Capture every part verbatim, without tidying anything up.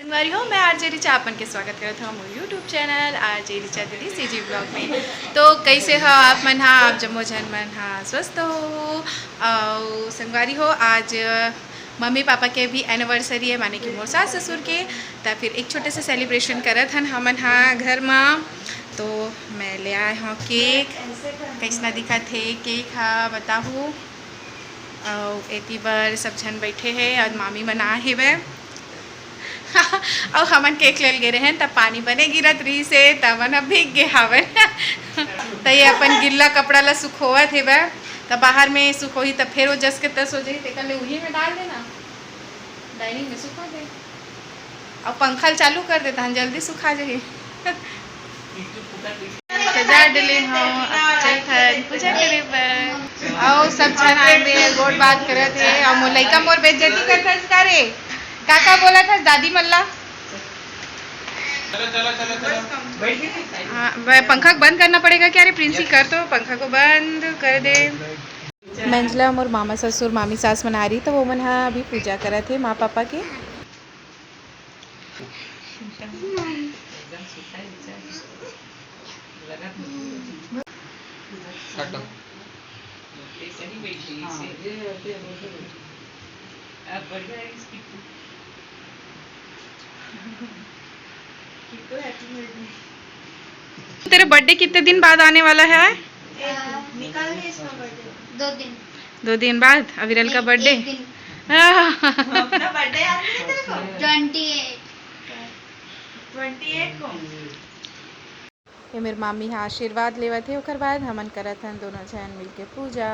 संगवारी हो, मैं आरजे रिचा, आप मन के स्वागत करत हव मोर YouTube चैनल आरजे रिचा दीदी सीजी ब्लॉग में। तो कैसे हो आप मन हा? आप जम्मो झन मन हा स्वस्थ हो, अउ संगवारी हो, आज मम्मी पापा के भी एनिवर्सरी है, माने कि मोर सास ससुर के। त फिर एक छोटे से सेलिब्रेशन करत हन हमन हा घर मा। तो मैं ले आए हव केक। कैसना दिखत हे केक हा, बताहू। अउ एती बर सब झन बैठे हे अउ मामी मन आ हेवय। अउ हमन केक लेल गे रहेन, त पानी बने गिरत रिहिस हे, त हमन ह भीग गे हावन। त ये अपन गिल्ला कपड़ा ला सुखोवत हेवय, त बाहर में सुखोही, त फेर वो जस के तस हो जाही, तेकर ले उही में डाल देना, डाइनिंग में सुखा दे। अउ पंखा ल चालू कर देता हन, जल्दी सुखा जाही। सजा डले हव, अब चलथन पूजा करे बर। अउ सब झन आए में गोठ बात करत हे, अउ मोर लइका मोर बेइज्जती करत हस का रे? का का बोलत हस दादी मन ला? हाँ, ब-, पंखा बंद करना पड़ेगा क्या रे प्रिंसी? कर तो पंखा को बंद कर दे। मंजला मोर मामा ससुर मामी सास मन आ रही, त वो मन हा अभी पूजा करत हे माँ पापा के। तेरा बर्थडे कितने दिन बाद आने वाला है? निकाल ले इसका बर्थडे। दो दिन। दो दिन बाद अविरल का बर्थडे। एक दिन। अपना बर्थडे याद नहीं है तेरे को? Twenty eight. ट्वेंटी एट को। ये मेर मामी हा आशीर्वाद लेवत हे, ओकर बाद हमन करत हन दोनों झन मिलके पूजा।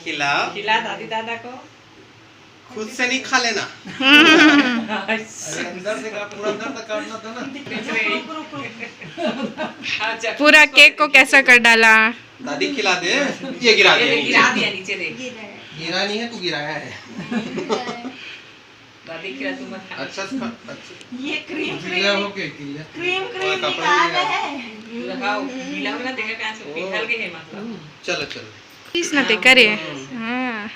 खिलाओ। खिला दादी दादा को। खुद से नहीं खा लेना। हम्म। अरे अंदर से का, पूरा अंदर तक काटना था ना। अच्छा, पूरा केक को कैसा कर डाला? दादी खिला दे, ये गिरा ये दिया नीचे। गिरा दिया नीचे, देख। गिरा नहीं है, तू गिराया है। दादी खिला, तू मत खा। अच्छा से खा, अच्छा। ये क्रीम, क्रीम, क्रीम, क्रीम निकाल रहे हैं। लगाओ, गीला हो ना, देखा कहाँ से पिघल गए हैं, मतलब। चलो, चलो। पीस ना ते करे। हाँ।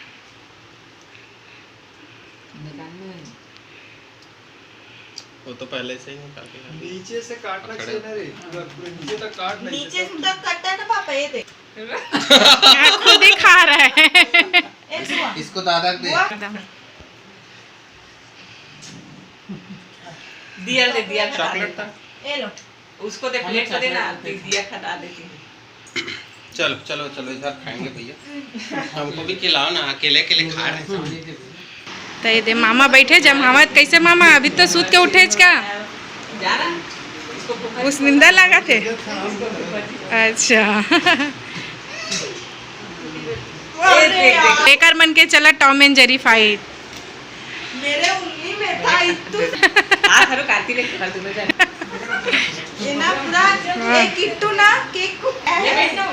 वो तो पहले से ही निकाल के रख दिया। नीचे से काटना चाहिए ना रे, पूरा, पूरा नीचे तक काट नहीं नीचे से तो कटता है ना पापा, ये देख। खुद ही खा रहा है। इसको दादा को दे। एकदम। दिया दे, दिया खा ले। चॉकलेट था। ये लो। उसको दे, प्लेट को देना, दिया खा देती हूँ। चलो, चलो, चलो, इधर खाएंगे भैया। हमको भी खिलाओ ना, अकेले, अकेले खा रहे हैं। त ये दे मामा बैठे जमावत। कैसे मामा, अभी तो सूत के उठे का? जा रहा है। उसको भूख उस निंदा लगा थे। अच्छा। ये देख, देख। एकर मन के चला टॉम एंड जेरी फाइट। मेरे उंगली में था इत्तू। हाथ हरो काटी ले, हर दोनों जन। ये ना पूरा हाँ। एक इत्तू ना केक को ये बैठ ना।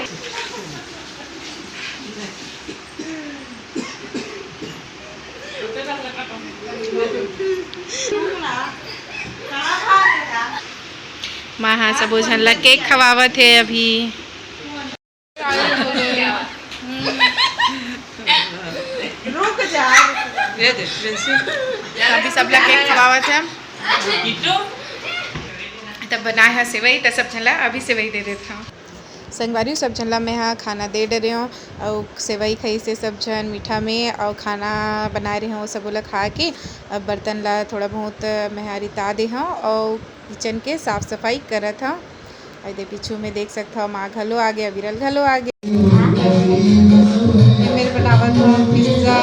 माँ हा सबो झन ला केक खवावत हे अभी। रुक जा। ये दे, प्रिंसी। अभी सब ला केक खवावत हे। तब बनाए हा सेवई, त सब झन ला अभी सेवई दे देत हव। संगवारी, सब झन ला मैं हा खाना दे डरे हव, अउ सेवई खाइसे सब झन मीठा में, अउ खाना बनाए रहे हव, सबो ला खा के अब बर्तन ला थोड़ा बहुत मैं हा रिता दे हव, अउ किचन के साफ सफाई करत हव। ये दे पीछू में देख सकत हव, माँ घलो आगे, अविरल घलो आगे। ये मेरे बनावत हव पिज्जा।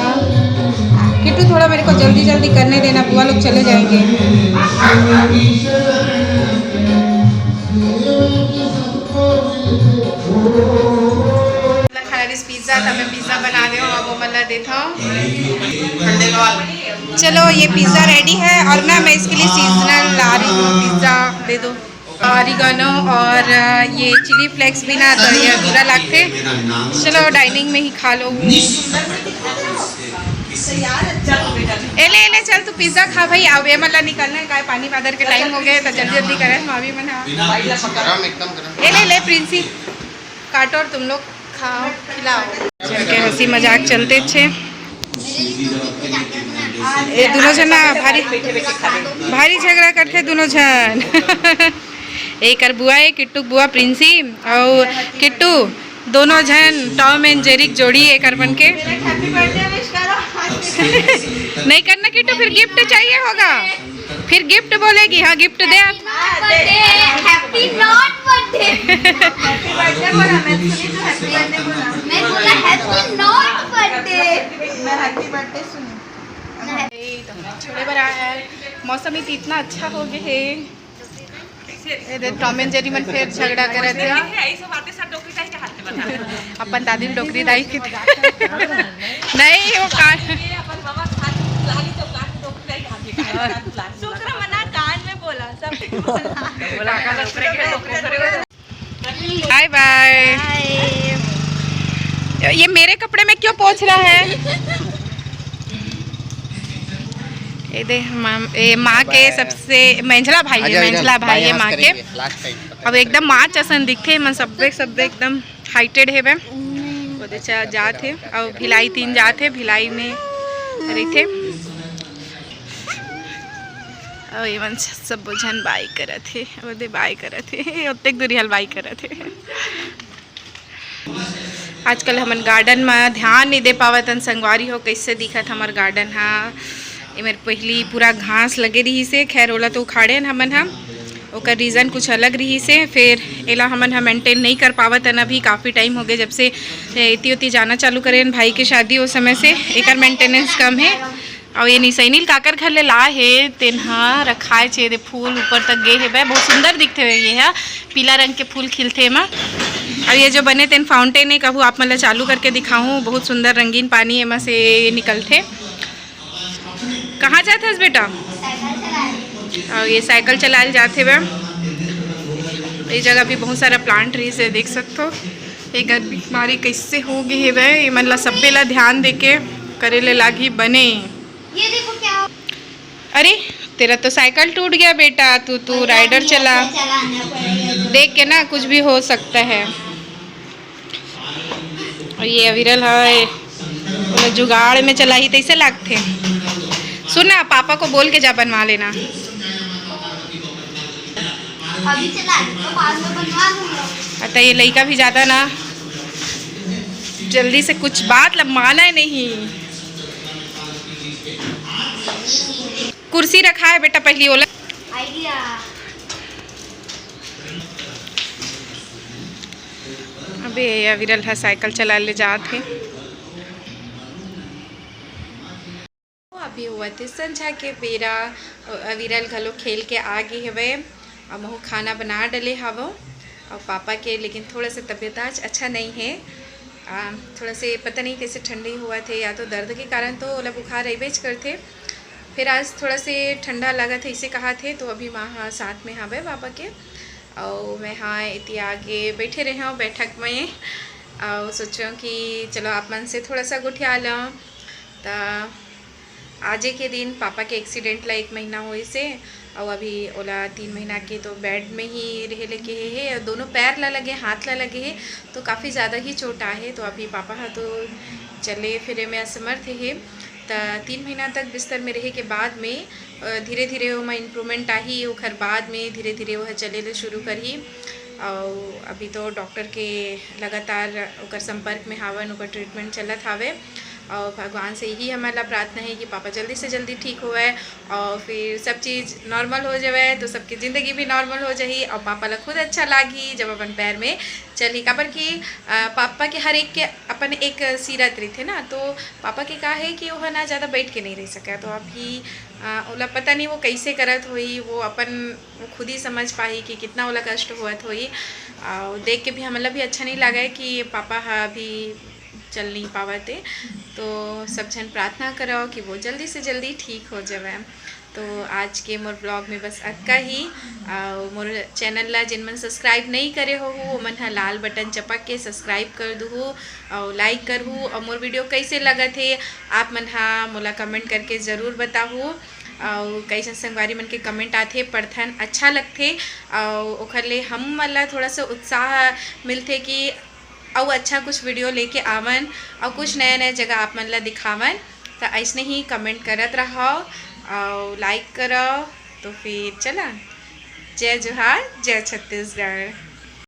किट्टू, थोड़ा मेरे को जल्दी जल्दी करने देना, बुआ लोग चले जाएंगे। खाना रिस पिज्जा, तब मैं पिज्जा बना दे हूँ, अब वो मला देता हूँ। चलो, ये पिज्जा रेडी है और ना, मैं इसके लिए सीजनल ला रही हूँ, पिज्जा दे दो। ऑरिगेनो और, अ, ये चिली फ्लेक्स भी ना, तो ये अधूरा लगते। चलो, डाइनिंग में ही खा लो। ए ले, ए ले, चल तू पिज्जा खा भाई। अब ये मला निकलना है, काय पानी बादर के टाइम हो गए, तो जल्दी जल्दी करें, मावी मना। गरम, एकदम गरम। ए ले, ले प्रिंसी, काटो और तुम लोग खाओ, खिलाओ। चल के हंसी मजाक चलते छे। ए दोनों झन ना भारी, भारी झगड़ा करथे दोनों झन। एकर बुआ है, किट्टू के बुआ प्रिंसी, और किट्टू, दोनों झन टॉम एंड जेरी के जोड़ी एकर बन के। नहीं करना किट्टू, फिर गिफ्ट चाहिए होगा। फिर गिफ्ट बोलेगी। हाँ, गिफ्ट दे आप। Happy not birthday। Happy birthday बोला, मैं सुनी तो happy birthday बोला। मैं बोला happy not birthday। मैं happy birthday सुनी। ए, तो छोड़े बर आया है। मौसम ही तो इतना अच्छा हो गया है। ए दे, टॉम एंड जेरी मन फिर झगड़ा करत है। अपन दादी डोकरी दाई के नहीं, वो का शुक्र मना, कान में बोला, सब। बाय बाय। ये मेरे कपड़े में क्यों पोंछ रहा है? ये दे, माँ, ये माँ के सबसे, मेंझला भाई है, मेंझला भाई है माँ के। अब एकदम माँ चसन दिखथे, मन सब्बे सब्बे एकदम हाइटेड हेवे। ओदे चा जात हे, अउ भिलाई तीन जात हे, भिलाई में रहिथे। अउ एमन सब्बो झन बाई करत हे, ओदे बाई करत हे, ओतेक दूरी हल बाई करत हे। आजकल हमन गार्डन म ध्यान नइ दे पावत हन संगवारी हो, कइसे दिखत हमर गार्डन ह। एमेर पहिली पूरा घास लगे रिहिस हे, खैर ओला तो उखाड़े हन हमन ह, ओकर रीजन कुछ अलग रिहिस हे। फेर एला हमन ह मेंटेन नइ कर पावत हन, अभी काफ़ी टाइम हो गए जब से एती ओती जाना चालू करे हन भाई के शादी, ओ समय से एकर मेंटेनेंस कम हे। अउ ये निसैनी ल काकर घर ले लाए हे, तेन ह रखाए छे दे फूल ऊपर तक गे हेबे, बहुत सुंदर दिखथे ये ह, पीला रंग के फूल खिलथे एमा। अउ ये जो बने तेन फाउंटेन हे, कहूँ आप मन ल चालू करके दिखाहूँ, बहुत सुंदर रंगीन पानी एमा से निकलथे। कहाँ जात हस बेटा? अउ ये साइकिल चलाए ल जात हेबे। ये जगह भी बहुत सारा प्लांट रहिस हे, देख सकथो। ये गर्मी के मारे कइसे हो गे हेबे, एमन ला सब्बे ला ध्यान देके करे ले लागही बने। ये देखो क्या। अरे, तेरा तो साइकिल टूट गया बेटा, तू तू राइडर चला। देख के ना कुछ भी हो सकता है। अउ ये अविरल है, ओला जुगाड़ में चलाही तइसे लागथे। सुन ना, पापा को बोल के जा बनवा लेना। अभी चला, तो बाद में बनवा लूंगा। अतः ये लइका भी ज्यादा ना जल्दी से कुछ बात ला माना नहीं। कुर्सी रखा है बेटा, पहली ओला। आइडिया। अबे ये अविरल ह साइकिल चला ले जात हे। अभी होवत हे संझा के बेरा, अविरल घलो खेल के आ गे हवय। अउ महू खाना बना डले हवो अउ पापा के, लेकिन थोड़ा सा तबीयत आज अच्छा नहीं है। आ, थोड़ा से पता नहीं कैसे ठंडी हुआ थे, या तो दर्द के कारण तो ओला बुखार रहिबेच करथे। फिर आज थोड़ा से ठंडा लगा थे, इसे कहा थे, तो अभी माँ हाँ साथ में हवे पापा के। अउ मैं हाँ इति आगे बैठे रहे हूँ बैठक में, अउ सोचो कि चलो आप मन से थोड़ा सा गोठिया लो। त आजे के दिन पापा के एक्सीडेंट ला एक महीना होइस हे, अउ अभी ओला तीन महीना के तो बेड में ही रहे ले कहे हे, अउ दोनों पैर ला लगे, हाथ ला लगे हे, तो काफ़ी ज़्यादा ही चोट आहे। तो अभी पापा ह तो चले फिरे में असमर्थ हे, त तीन महीना तक बिस्तर में रहे के बाद में, अ, धीरे-धीरे ओमा इम्प्रूवमेंट आही, ओखर बाद में धीरे-धीरे ओह चले ले शुरू करही। अउ अभी तो डॉक्टर के लगातार ओकर संपर्क में हावन, ओकर ट्रीटमेंट चलत हावे। और भगवान से यही हमन ला प्रार्थना है कि पापा जल्दी से जल्दी ठीक होवय और फिर सब चीज़ नॉर्मल हो जावय, तो सबके ज़िंदगी भी नॉर्मल हो जाही और पापा ला खुद अच्छा लागही जब अपन पैर में चलही। काबर कि अ, पापा के हर एक के अपन एक सीरत रहिथे ना, तो पापा के का है कि वो ना ज़्यादा बैठ के नहीं रह सके, तो अभी अ, ओला पता नहीं वो कैसे करत होही, वो अपन वो खुद ही समझ पाही कि कितना ओला कष्ट होवत होही। और देख के भी हमला भी अच्छा नहीं लगे कि पापा ह अभी चल नहीं पावत हे। तो सब झन प्रार्थना करव कि वो जल्दी से जल्दी ठीक हो जावय। तो आज के मोर ब्लॉग में बस अतका ही। और मोर चैनल ला जिन मन सब्सक्राइब नहीं करे हो, वो मन ह लाल बटन चपक के सब्सक्राइब कर दूहू और लाइक करहू। और मोर वीडियो कैसे लगत हे, आप मन ह मोला कमेंट करके ज़रूर बताहू। और कैसन संगवारी मन के कमेंट आथे, पढ़थन, अच्छा लगथे। और ओखर ले हम मन ला थोड़ा सा उत्साह मिलथे कि अउ अच्छा कुछ वीडियो लेके आवन और कुछ नया नया जगह आप मन ला दिखावन। तो ऐसने ही कमेंट करत रहव और लाइक करव। तो फिर चला, जय जोहार, जय छत्तीसगढ़।